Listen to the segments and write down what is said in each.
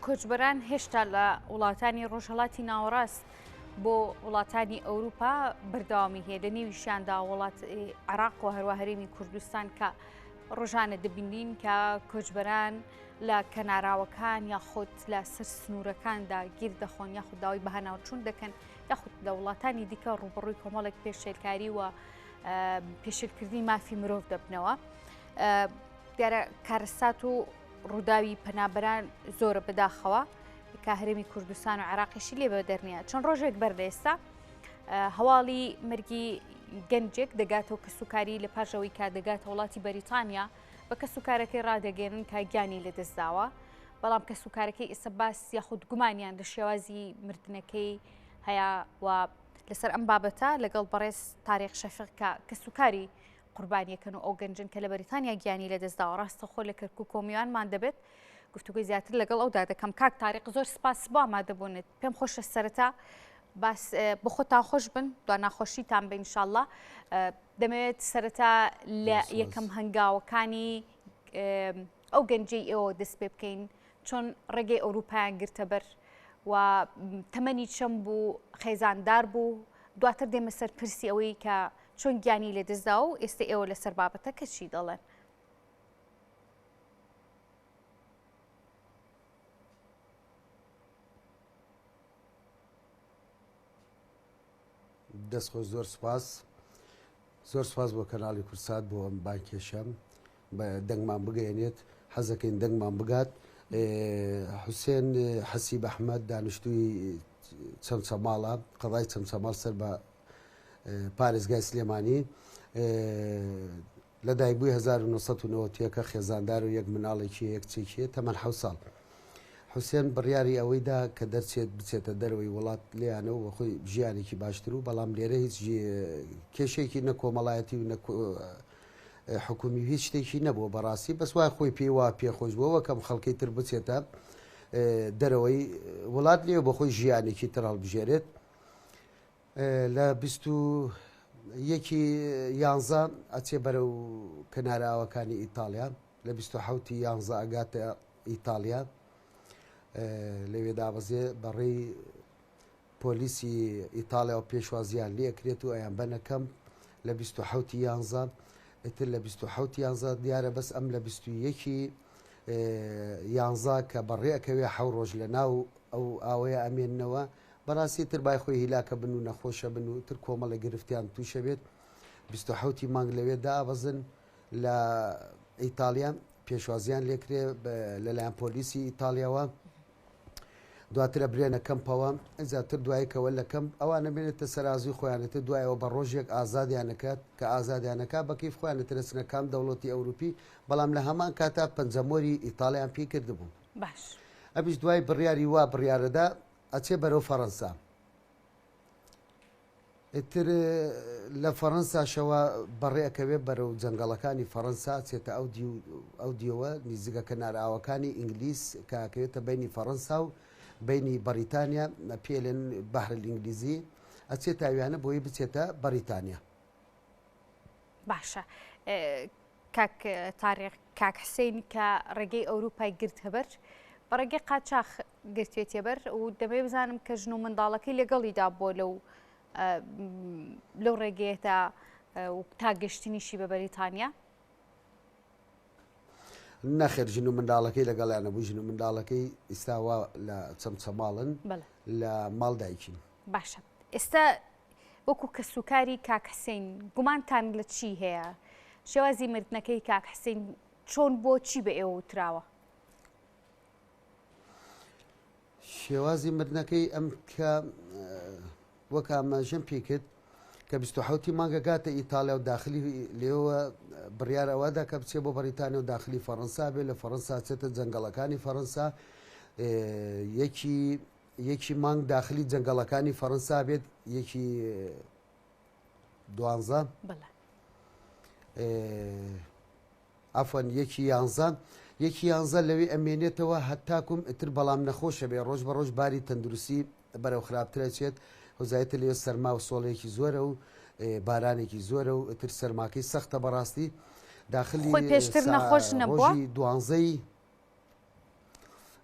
کۆچبەران هێشتا لە وڵاتانی ڕۆژهەڵاتی ناوەڕاست بۆ وڵاتانی ئەوروپا بەردەوامی هەیە لە نێویشیاندا وڵات عراق و هەروە هەرێمی کوردستان کە ڕۆژانە دەبینین کە کۆچبەران لە کەناراوەکان یاخود لە سەر سنوورەکاندا گیر دەخۆن یاخود داوای بەهاناوچوون دەکەن یاخود لە وڵاتانی دیکە ڕوبڕووی کۆمەڵێک پێشێلکاری و پێشلکردنی مافی مرۆڤ دەبنەوە. دیارە کارەسات و ڕووداوی پەنابەران زۆرە بەداخەوە کە هەرێمی کوردستان و عێراقیشی لێ بەدەر نییە چەند ڕۆژێک بەر لە ئێستا هەواڵی مەرگی گەنجێک دەگاتەوە کەسوکاری لە پاشەوەی کە دەگاتە وڵاتی بەریتانیا بە کەسوکارەکەی ڕادەگەێنن کە گیانی لەدەستداوە بەڵام کەسوکارەکەی ئێستا باس یاخود گومانیان لە شێوازی مردنەکەی هەیە و لەسەر ئەم بابەتە لەگەڵ بەڕێز تاریق شەفیق کە کەسوکاری قوربانیەکەن و ئەو گەنجن کە لە بەریتانیا گیانی لەدەستداوە ڕاستەخۆ لە کەرکوک و میوانمان دەبێت گفتوگۆی زیاتر لەگەڵ ئەودا دەکەم کاک تاریق زۆر سپاس بۆ ئامادەبوونت پێم خۆشە سەرەتا باس بۆ خۆتان خۆش بن دوا ناخۆشیتان بە ئینشاءاللە دەمەوێت سەرەتا لە یەکەم هەنگاوەکانی ئەو گەنجەی ئێوە دەست پێ بکەین چۆن ڕێگەی ئەوروپایان گرتە بەر و تەمەنی چەند بوو خێزاندار بوو دواتر دێمە سەر پرسی ئەوەی کە چۆن گیانی لەدەستدا و ئێستا ئێوە لەسەر بابەتەکە چی دەڵێن؟ دەست خۆش زۆر سپاس زۆر سپاس بۆ کەناڵی کورسات بۆ ئەم بانکێشە دەنگمان بگەێنێت حەزەکەین دەنگمان بگات حوسێن حەسیب ئەحمەد دانیشتووی چەمچەماڵە قەڵای چەمچەماڵ سەر بە پارێزگای سلێمانی لە دایکبووی 1990ەکە خێزاندار و یەک مناڵێکی یەک کچێکی تەمەن حەوت ساڵ. حوسێن بڕیاری ئەوەی دا کە دەرچێت بچێتە دەرەوەی وڵات لێیانەوە بە خۆی ژیانێکی باشتر و بەڵام لێرە هیچ کێشەیەکی نە کۆمەڵایەتی و نە حکومی و هیچ شتێکی نەبووە بەڕاستی بەس وای خۆی پێی وا پێخۆش بووە وەکەم خەڵکی تر بچێتە دەرەوەی وڵات لێ بە خۆی ژیانێکی تر هەڵبژێرێت. لە 21 یانزە ئەچێ بەرەو کەناراوەکانی ئیتاڵیا لە 27 یانزە ئەگاتە ئیتاڵیا لەوێ دابەزێ بەڕێی پۆلیسی ئیتاڵیا و پێشوازیان لێ ئەکرێت و ئەیان بەنە کەمپ لە 27 یانزە ئیتر لە 27 یانزە دیارە بەس ئەم لە 21 یانزە کە بەڕێ ئەکەوێ حەو ڕۆژ لە ناو ئەو ئاوەیە ئەمێننەوە بەڕاستی تر بای خۆی هیلاکە بن و نەخۆشە بن و تر کۆمەڵێک گرفتیان تووشە بێت 27 مانگ لەوێ دابەزن لە ئیتاڵیا پێشوازیان لێکرێ لەلایەن پۆلیسی ئیتاڵیاوە دواتر ئەبرێنە کەمپەوە ئینجا تر دوای کەوە لە کەمپ ئەوانە بێنێتە سەرازوی خۆیانەتە دوایەوە بە ڕۆژێک ئازادیانەکات کە ئازادیانەکە بە کەیف خۆیان ترەچنە کام دەوڵەتی ئەوروپی بەڵام لە هەمان کاتا پەنجەمۆری ئیتاڵیان پێ کردبوو باش ئەمیش دوای بڕیاری وا بڕیارەدا ئەچێ بەرەو فەڕەنسا ئیتر لە فەڕەنساشەوە بەڕێ ئەکەوێ بەرەو جەنگەڵەکانی فەڕەنسا ئەچێتە ئەو دیو ئەو دیوە نیزگە کەنارئاوەکانی ئینگلیز کە ئەکەوێتە بەینی فەڕەنسا و بەینی بەڕیتانیا پێلێن بەحر الئینگلیزی ئەچێتە ئەویانە بۆی بچێتە بەڕیتانیا. باشە کاک تاریق کاک حسین کە ڕێگەی ئەوروپای گرتەبەر بە ڕێگەی قاچاخ گرتوێتیە بەر و دەمەوێت بزانم کە ژن و منداڵەکەی لەگەڵیدا بۆ لەو لەو ڕێگەیەدا و تا گەشتنیشی بە بەریتانیا نەخێر ژن و منداڵەکەی لەگەڵیانە بوو ژن و منداڵەکەی ئیستاوا لە چەمچەماڵن لە ماڵ دایکین باشە ئێستا وەکو کەسوکاری کاک حسین گومانتان لە چی هەیە شێوازی مردنەکەی کاک حسین چۆن بۆ چی بە ئێوە وتراوە؟ شێوازی مردنەکەی ئەم کە وەک ئاماژەم پێ کرد کە 27 مانگە گاتە ئیتالیا و داخلی لێوە بڕیار ئەوەدا کە بچێ بۆ بەریتانیا و داخلی فەڕەنسا بێ لە فەڕەنسا چێتە جەنگەڵەکانی فەڕەنسا یەکی یەکی مانگ داخلی جەنگەڵەکانی فەڕەنسا بێت یەکی دوانزە عەفوەن یەکی یانزە یەکی یانزە لەوێ ئەمێنێتەوە هەتاکوم ئیتر بەڵام نەخۆشە بێ ڕۆژ بە ڕۆژ باری تەندروستی بەرەو خراپتر ئەچێت هۆزایتە لەوێ سەرما و سۆڵێکی زۆرە و بارانێکی زۆرە و ئیتر سەرماکەی سەختە بەڕاستی داخلی خۆی پێشتر نەخۆش نەبووە؟ ڕۆژی دوانزەی.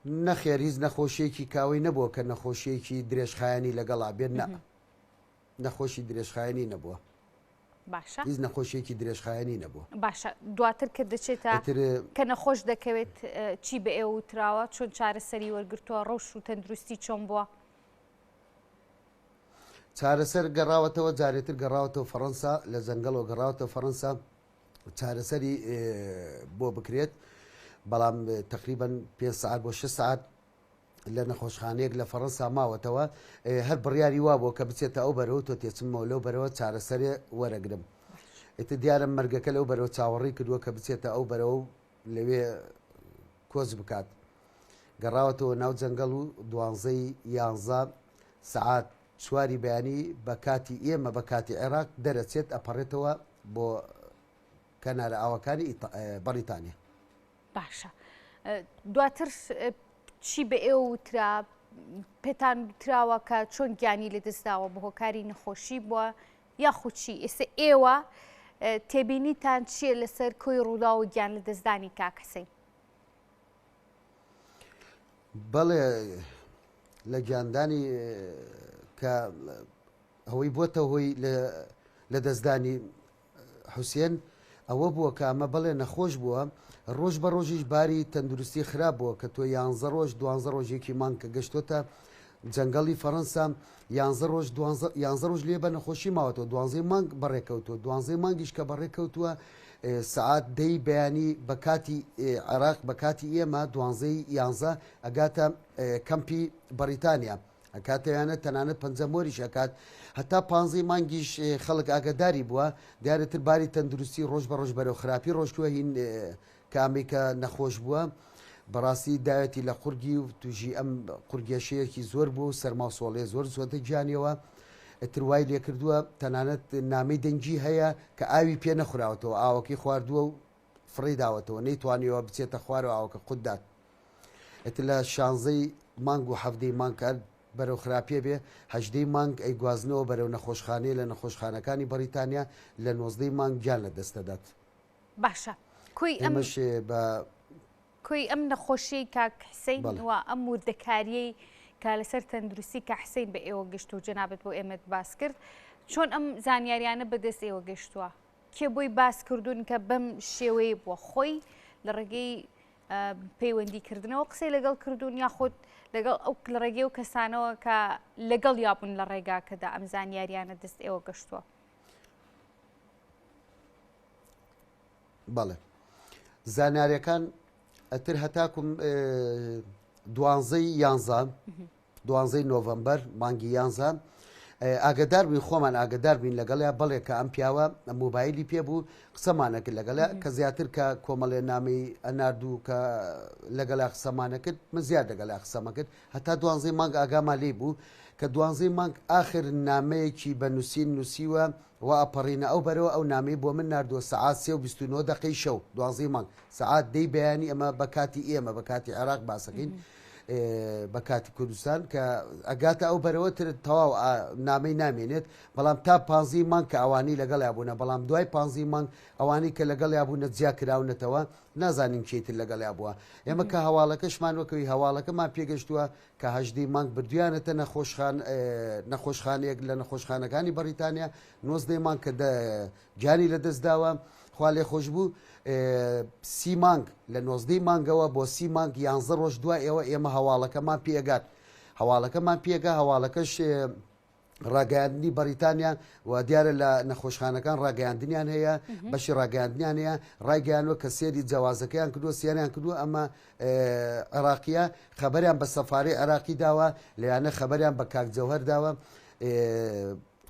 نەخێر هیچ نەخۆشیەکی کاوەی نەبووە کە نەخۆشیەکی درێژخایەنی لەگەڵا بێت نا نەخۆشی درێژخایەنی نەبووە. باشە هیچ نەخۆشیەکی درێژخایەنی نەبووە. باشە دواتر کە دەچێتە کە نەخۆش دەکەوێت چی بە ئێوە وتراوە چۆن چارەسەری وەرگرتووە ڕەوش و تەندروستی چۆن بووە؟ چارەسەر گەڕاوەتەوە جارێتر گەڕاوەتەوە فەڕەنسا لە جەنگەڵەوە گەڕاوەتەوە فەڕەنسا چارەسەری بۆ بکرێت بەڵام تقریبان پێ سعات بۆ 6 سعات لە نەخۆشخانەیەک لە فەڕەنسا ماوەتەوە هەر بڕیاری وا بووە کە بچێتە ئەو بەرەوە تۆ تێچمەوە لەو بەرەوە چارەسەرێ وەرەگرم ئیتر دیارە مەرگەکە لەو بەرەوە چاوەڕی کردووە کە بچێتە ئەو بەرەوە و لەوێ کۆچ بکات گەڕاوەتەوە ناو جەنگەڵ و دوانزەی یانزە سەعات چواری بەیانی بە کاتی ئێمە بە کاتی عێراق دەرەچێت ئەپەڕێتەوە بۆ کەنارە ئاوەکانی بەڕیتانیا. باشە دواتر چی بە ئێوە وترا پێتان وتراوە کە چۆن گیانی لەدەستداوە بە هۆکاری نەخۆشی بووە یاخود چی ئێستا ئێوە تێبینیتان چییە لەسەر کۆی ڕووداو و گیان لەدەستدانی کاک حسین؟ بەڵێ لە گیاندانی کە ئەوەی بۆتە هۆی لە دەستدانی حوسێن، ئەوە بووە کە ئەمە بەڵێ نەخۆش بووە، ڕۆژ بە ڕۆژیش باری تەندروستی خراپ بووە کە تۆ یانزە ڕۆژ دوانزە ڕۆژ یەکی مانگ کە گەشتۆتە جەنگەڵی فەڕەنسا یانزە ڕۆژ دوانزە یانزە ڕۆژ لێ بە نەخۆشی ماوەتەوە دوانزەی مانگ بەڕێکەوتووە دوانزەی مانگیش کە بەڕێکەوتووە سەعات دەی بەیانی بە کاتی عێراق بە کاتی ئێمە دوانزەی یانزە ئەگاتە کەمپی بەڕیتانیا. ئەکاتەویانە تەنانەت پەنجە مۆریش ئەکات هەتا پانزەی مانگیش خەڵک ئاگاداری بووە دیارە تر باری تەندروستی ڕۆژ بە ڕۆژ بەرەو خراپی ڕۆشتووە هین کە ئەمەی کە نەخۆش بووە بەڕاستی داوێتی لە قورگی و توژی ئەم قورگێشەیەکی زۆر بوو و سەرما و سۆڵێ زۆر زۆتە گیانیەوە ئیتر وای لێکردووە تەنانەت نامەی دەنگی هەیە کە ئاوی پێ نەخوراوەتەوە ئاوەکەی خواردووە و فڕێی داوەتەوە نەیتوانیوە بچێتە خوارەوە ئاوەکە قوت دات ئیتر لە شانزەی مانگ و حەڤدەی مانگ کە بەرەو خراپیە بێ هەژدەی مانگ ئەیگوازنەوە بەرەو نەخۆشخانەیە لە نەخۆشخانەکانی بەڕیتانیا لە نۆزدەی مانگ گیان لە دەست دەدات. باشە کۆی ئەم ئێمەش بە. کۆی ئەم نەخۆشیەی کاک حسین بەڵێ. و ئەم وردەکاریەی کە لەسەر تەندروستی کاک حسین بە ئێوە گەشت و جەنابت بۆ ئێمەت باس کرد چۆن ئەم زانیاریانە بەدەست ئێوە گەشتووە؟ کێ بۆی باس کردوون کە بەم شێوەیە بووە خۆی لە ڕێگەی پەیوەندی کردنەوە قسەی لەگەڵ کردوون یاخود لەگەڵ ئەو لە ڕێگەی و کەسانەوە کە لەگەڵ یابوون لە ڕێگاکەدا ئەم زانیاریانە دەست ئێوە گەشتووە؟ بەڵێ زانیاریەکان ئەتر هەتاکوم دوانزەی یانزە دوانزەی نۆڤەمبەر، مانگی یانزە، ئاگەدار بووین خۆمان ئاگەدار بووین لەگەڵیا بەڵێ کە ئەم پیاوە مۆبایلی پێ بوو قسەمانە کرد لەگەڵیا کە زیاتر کە کۆمەڵێ نامەی ئەنارد و کە لەگەڵا قسەمانە کرد من زیاد لەگەڵا قسەمە کرد هەتا دوانزەی مانگ ئاگامان لێی بوو کە دوانزەی مانگ ئاخر نامەیەکی بە نووسین نووسیوە و ئەپەڕینە ئەو بەرەوە ئەو نامەی بۆ من ناردووە سەعات سێ و 29 دەقەی شەو دوانزەی مانگ سەعات دەی بەیانی ئەمە بە کاتی ئێمە بە کاتی عێراق باسەکەین بە کاتی کوردستان کە ئەگاتە ئەو بەرەوە تر تەواو نامەی نامێنێت بەڵام تا پانزی مانگ کە ئەوانی لەگەڵیا بوونە بەڵام دوای پانزی مانگ ئەوانی کە لەگەڵیا بوونە جیا کراونەتەوە نازانین کێتر لەگەڵیا بووە ئێمە کە هەواڵەکەشمان وەکەوی هەواڵەکەمان پێگەشتووە کە هەژدەی مانگ بردویانەتە نەخۆشخان نەخۆشخانەیەک لە نەخۆشخانەکانی بەڕیتانیا نۆزدەی مانگ کە گیانی لەدەست داوە خوا لێخۆشبوو سی مانگ لە نۆزدەی مانگەوە بۆ سی مانگ یانزە ڕۆژ دوای ئێوە ئێمە هەواڵەکەمان پێگات هەواڵەکەمان پێگا هەواڵەکەش ڕاگەیاندنی بەریتانیا و دیارە لە نەخۆشخانەکان ڕاگەیاندنیان هەیە بەشی ڕاگەیاندنیان هەیە ڕایگەیانوە کە سێری جیاوازەکەیان کردووە سیاریان کردووە ئەمە عێراقیە خەبەریان بە سەفارەی عێراقی داوە لەیانە خەبەریان بە کاک جەوهەر داوە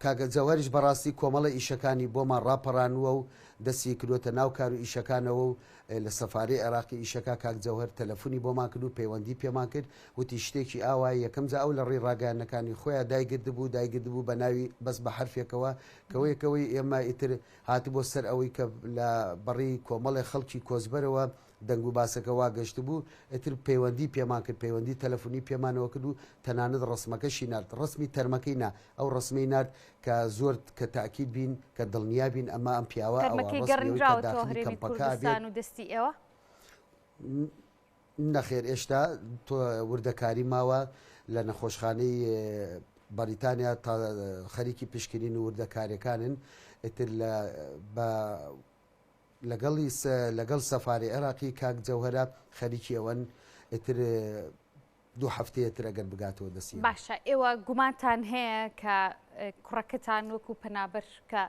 کاکە جەوهەریش بەڕاستی کۆمەڵە ئیشەکانی بۆمان ڕاپەڕانووە و دەستی کردووەتە ناو کار و ئیشەکانەوە و لە سەفارەی عێراقی ئیشەکا کاک جەوهەر تەلەفونی بۆمان کرد و پەیوەندی پێمان کرد وتی شتێکی ئاوایە یەکەم جا ئەو لە ڕێی ڕاگەیاندنەکانی خۆیا دایگردبوو دایگردبوو بە ناوی بەس بە حەرفێکەوە کەوەیەکەوەی ئێمە ئیتر هاتبووە سەر ئەوەی کە لە بەڕی کۆمەڵێ خەڵکی کۆچبەرەوە دەنگ و باسەکە وا گەشتبوو، ئیتر پەیوەندی پێمان کرد، پەیوەندی تەلەفونی پێمانەوە کرد و تەنانەت ڕەسمەکەشی نارد، ڕەسمی تەرمەکەی نا، ئەو ڕەسمەی نارد کە زۆر کە تەئکید بین، کە دڵنیا بین ئەمە ئەم پیاوە ئەوە تەرمەکەی ڕەسمی ئەوەی کە گەڕێنراوەتەوە داخلی هەرێمی کەمپەکە ئەبێت. کوردستان و دەستی ئێوە؟ نەخێر ئێشتا وردەکاری ماوە لە نەخۆشخانەی بەریتانیا تا خەریکی پشکنین و وردەکاریەکانن ئیتر لە بە لەگەڵی لەگەڵ سەفاری عێراقی کاک جەوهەرە خەریکی ئەوەن ئیتر دوو هەفتەیە تر ئەگەر بگاتەوە دەستی ئێمە. باشە ئێوە گومانتان هەیە کە کوڕەکەتان وەکو پەنابەر کە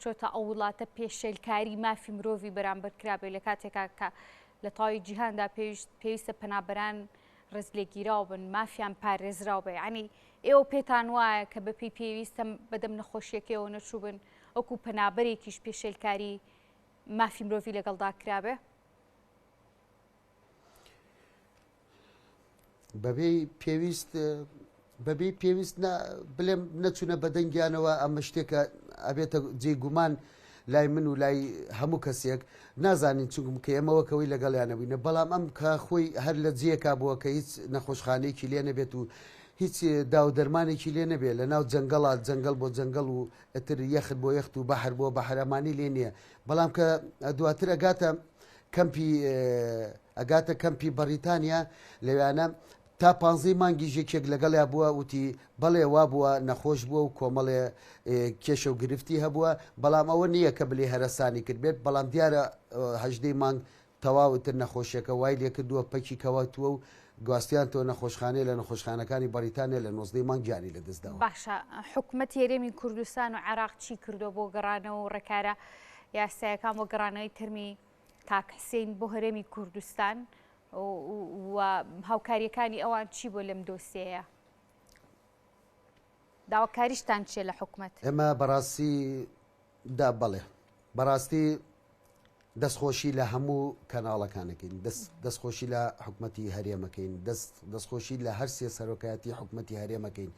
چۆتە ئەو وڵاتە پێشێلکاری مافی مرۆڤی بەرامبەر کرابێ لە کاتێکا کە لە تەواوی جیهاندا پێویستە پەنابەران ڕێزلێگیراو بن مافیان پارێزراو بێ یعنی ئێوە پێتان وایە کە بەپێی پێویستە بەدەم نەخۆشیەکەیەوە نەچووبن وەکو پەنابەرێکیش پێشێلکاری مافی مرۆڤی لەگەڵدا کرابێ؟ بەبێی پێویست بەبێ پێویست بلێم نەچوونە بەدەنگیانەوە ئەمە شتێکە ئەبێتە جێ گومان لای من و لای هەموو کەسێک نازانین چونکم کە ئێمە وەکەوەی لەگەڵیانە بووینە بەڵام ئەم کە خۆی هەر لە جێیەکا بووە کە هیچ نەخۆشخانەیەکی لێ نەبێت و هیچ داو دەرمانێکی لێ نەبێت لە ناو جەنگەڵا جەنگەڵ بۆ جەنگەڵ و ئەتر یەخت بۆ یەخت و بەحر بۆ بەحر ئەمانی لێ نییە بەڵام کە دواتر ئەگاتە کەمپی ئەگاتە کەمپی بەڕیتانیا لەویانە تا پانزەی مانگیش یەکێک لەگەڵیا بووە وتی بەڵێ وابووە نەخۆش بووە و کۆمەڵێ کێشە و گرفتی هەبووە بەڵام ئەوە نییە کە بلێ هەرەسانی کردبێت بەڵام دیارە هەژدەی مانگ تەواو تر نەخۆشیەکە وای لێکردووە پەکی کەوتووە و گواستیانتەوە نەخۆشخانەیە لە نەخۆشخانەکانی بەڕیتانیا لە نۆزدەی مانگ گیانی لەدەستداوە. باشە حکومەتی هەرێمی کوردستان و عێراق چی کردووە بۆ گەڕانەوە و ڕێکارە یاسایەکان بۆ گەڕانەوەی تەرمی کاک حسین بۆ هەرێمی کوردستان و هاوکاریەکانی ئەوان چی بۆ لەم دۆسیەیە؟ داواکاریشتان چیە لە حکومەت؟ ئێمە بەڕاستی دا بەڵێ بەڕاستی دەستخۆشی لە هەموو کەناڵەکانەکەین دەستخۆشی لە حکومەتی هەرێمەکەین دەست دەستخۆشی لە هەرسێ سەرۆکایەتی حکومەتی هەرێمەکەین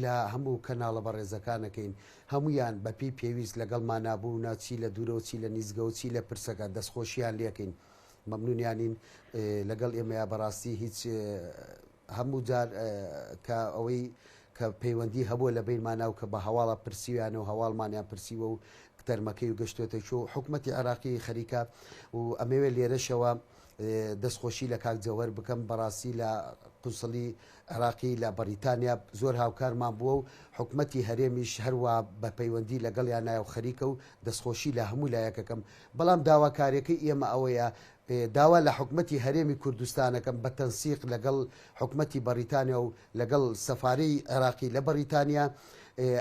لە هەموو کەناڵە بەڕێزەکانەکەین هەمویان بەپی پێویست لەگەڵمان نابوو ناچی لە دوورەوە چی لە نیزگەوە چی لە پرسەکە دەستخۆشیان لەکەین مەمنونیانین لەگەڵ ئێمەیا بەڕاستی هیچ هەموو جار کە ئەوەی کە پەیوەندی هەبووە لە بینمانە و کە بە هەواڵە پرسیویانە و هەواڵمانیان پرسیوە و تەرمەکەی و گەشتێتە چۆ حکوومەتتی عێراقی خەریکە و ئەمەوێ لێرەشەوە دەستخۆشی لە کاک جەوهەر بکەم بەڕاستی لە قونسڵی عێراقی لە بەریتانیا زۆر هاوکارمان بووە و حکومەتی هەرێمیش هەروا بە پەیوەندی لەگەڵیانایە و خەریکە و دەستخۆشی لە هەموو لایەکەکەم بەڵام داواکاریەکەی ئێمە ئەوەیە داوا لە حکومەتی هەرێمی کوردستانەکەم بە تەنسیق لەگەڵ حکومەتی بەڕیتانیا و لەگەڵ سەفارەی عێراقی لە بەڕیتانیا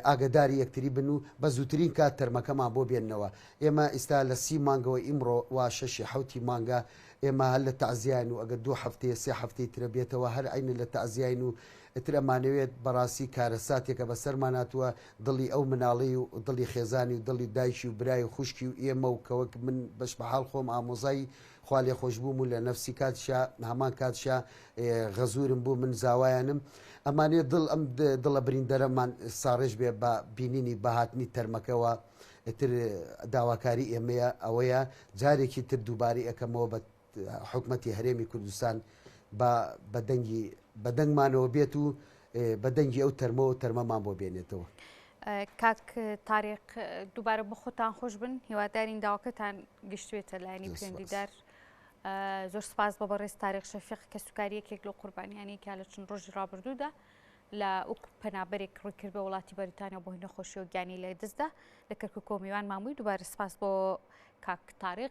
ئاگەداری یەکتری بن و بە زووترین کات تەرمەکەمان بۆ بێننەوە. ئێمە ئیستا لە سی مانگەوە ئیمڕۆ وا شەشی حەوتی مانگە ئێمە هەر لە تەعزیاین و ئەگەر دوو هەفتەیە سێ هەفتەی ترە بێتەوە هەر عەینە لە تەعزیاین و ئیتر ئەمانەوێت بەڕاستی کارەساتێکە بەسەرمان هاتووە دڵی ئەو مناڵەی و دڵی خێزانی و دڵی دایکی و برای و خوشکی و ئێمە و کە وەک من بەش بەحاڵ خۆم ئامۆزای خوالێخۆشبووم و لە نەفسی کاتیشا هەمان کاتیشا غەزورم بوو من زاوایانم ئەمانەوێت دڵ ئەم دڵە بریندەرەمان ساڕێژ بێ بە بینینی بە هاتنی تەرمەکەوە ئیتر داواکاری ئێمەیە ئەوەیە جارێکی تر دووبارەی ئەکەمەوە بە حکومەتی هەرێمی کوردستان با بە دەنگی بە دەنگمانەوە بێت و بە دەنگی ئەو تەرمەوە تەرمەمان بۆ بێنێتەوە. کاک تاریق دووبارە بۆ خۆتان خۆش بن هیوادارین داواکەتان گەشتوێتە لایەنی پەیوەندیدار زۆر سپاس بە بەڕێز تاریق شەفیق کەسوکاری یەکێک لەو قوربانیانی کە لە چەند ڕۆژی ڕابردوودا لە وەک پەنابەرێک ڕووی کرد بە وڵاتی بەریتانیا بۆ نەخۆشی و گیانی لە دەستدا لە کەرکوک و میوانمان بووی دووبارە سپاس بۆ کاک تاریق.